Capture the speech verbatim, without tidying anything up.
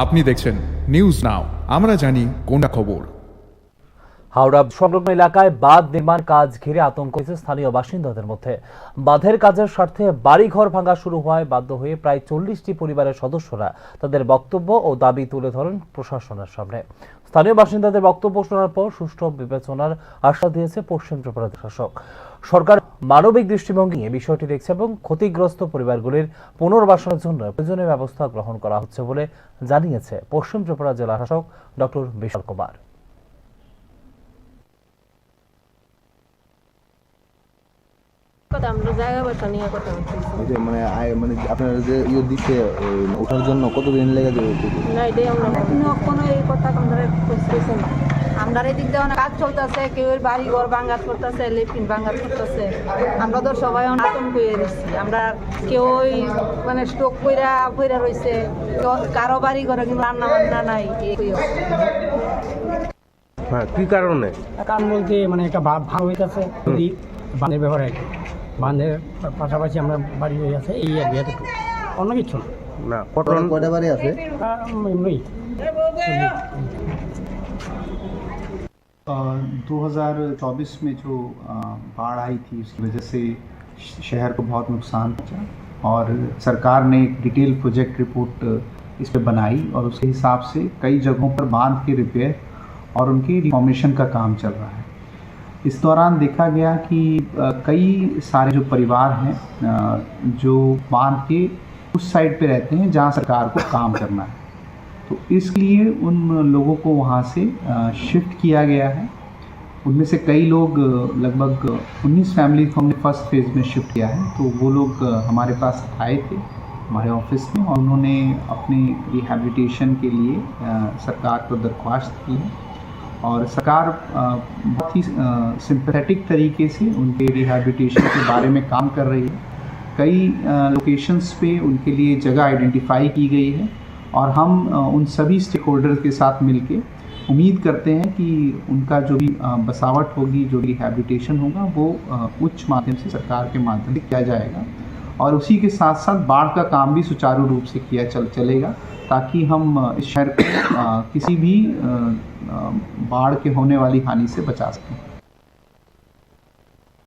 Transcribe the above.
আপনি দেখছেন news now, আমরা জানি কোনটা খবর। হাওড়া সংলগ্ন এলাকায় বাঁধ নির্মাণ কাজ ঘিরে আতঙ্ক হয়েছে স্থানীয় বাসিন্দাদের মধ্যে। বাঁধের কাজের স্বার্থে বাড়িঘর ভাঙা শুরু হওয়ায় বাধ্য হয়ে প্রায় চল্লিশটি পরিবারের সদস্যরা তাদের বক্তব্য ও দাবি তুলে ধরেন প্রশাসনের সামনে। স্থানীয় বাসিন্দাদের বক্তব্য শোনার পর সুষ্ঠু বিবেচনার আশ্বাস দিয়েছে পশ্চিম ত্রিপুরা শাসক। সরকার মানবিক দৃষ্টিভঙ্গি নিয়ে বিষয়টি দেখছে এবং ক্ষতিগ্রস্ত পরিবারগুলির পুনর্বাসনের জন্য প্রয়োজনীয় ব্যবস্থা গ্রহণ করা হচ্ছে বলে জানিয়েছে পশ্চিম ত্রিপুরা জেলা শাসক ডক্টর বিশাল কুমার। কথা, আমরা জায়গা বাসা নিয়ে কথা হচ্ছে। এই যে মানে আয়, মানে আপনারা যে ইয়ে দিচ্ছে, ওই ওঠার জন্য কতদিন লেগে যাবে? না, এটাই আমরা কোনো, কোনো এই কথা আমরা বুঝতেছি না। আমরা এদিক দিয়ে অনেক কাজ চলতেছে, কেউ বাড়ি ঘর ভাঙা করতেছে, লেট্রিন ভাঙা করতেছে। আমরা তো সবাই অনেক আতঙ্ক হয়ে গেছি। আমরা কেউ ওই মানে স্ট্রোক কইরা পড়ে রয়েছে, কেউ কারো বাড়ি ঘরে কিন্তু রান্না বান্না নাই, এই হয়ে। হ্যাঁ, কি কারণে? কারণ বলতে মানে একটা বা-, ভাঙ হইতেছে, হুম। নদী বাঁধের ব্যাপারে আর কি। বাঁধের পাশাপাশি আমরা বাড়ি হয়ে আছে, এই আর কি, এতটুকু, অন্য কিছু না। না, কত কয়টা, কয়টা বাড়ি আছে? আহ, এমনি। अ, दो हज़ार चौबीस में जो, अ, बाढ़ आई थी, उसकी वजह से श-, शहर को बहुत नुकसान पहुंचा और सरकार ने एक डिटेल प्रोजेक्ट रिपोर्ट इस पे बनाई और उसके हिसाब से कई जगहों पर बांध के रिपेयर और उनकी रिफॉर्मेशन का काम चल रहा है। इस दौरान देखा गया कि, अ, कई सारे जो परिवार हैं, अ, जो बांध के उस साइड पे रहते हैं जहाँ सरकार को काम करना है। तो इसलिए उन लोगों को वहाँ से, अ, शिफ्ट किया गया है। उनमें से कई लोग, अ, लगभग उन्नीस फैमिली को हमने फर्स्ट फेज में शिफ्ट किया है। तो वो लोग, अ, हमारे पास आए थे, हमारे ऑफिस में, और उन्होंने अपने रिहैबिलिटेशन के लिए, अ, सरकार को दरख्वास्त की है। और सरकार, अ, बहुत ही, अ, सिंपैथेटिक तरीके से उनके रिहैबिलिटेशन के बारे में काम कर रही है। कई, अ, लोकेशंस पे उनके लिए जगह आइडेंटिफाई की गई है और हम, अ, उन सभी स्टेकहोल्डर्स के साथ मिलके उम्मीद करते हैं कि उनका जो भी, अ, बसावट होगी, जो भी रिहैबिलिटेशन होगा, वो, अ, उच्च माध्यम से, सरकार के माध्यम से किया जाएगा और उसी के साथ-साथ बाढ़ का काम भी सुचारू रूप से किया चल-, चलेगा, ताकि हम, अ, इस शहर को, अ, किसी भी, अ, अ, बाढ़ के होने वाली हानि से बचा सकें।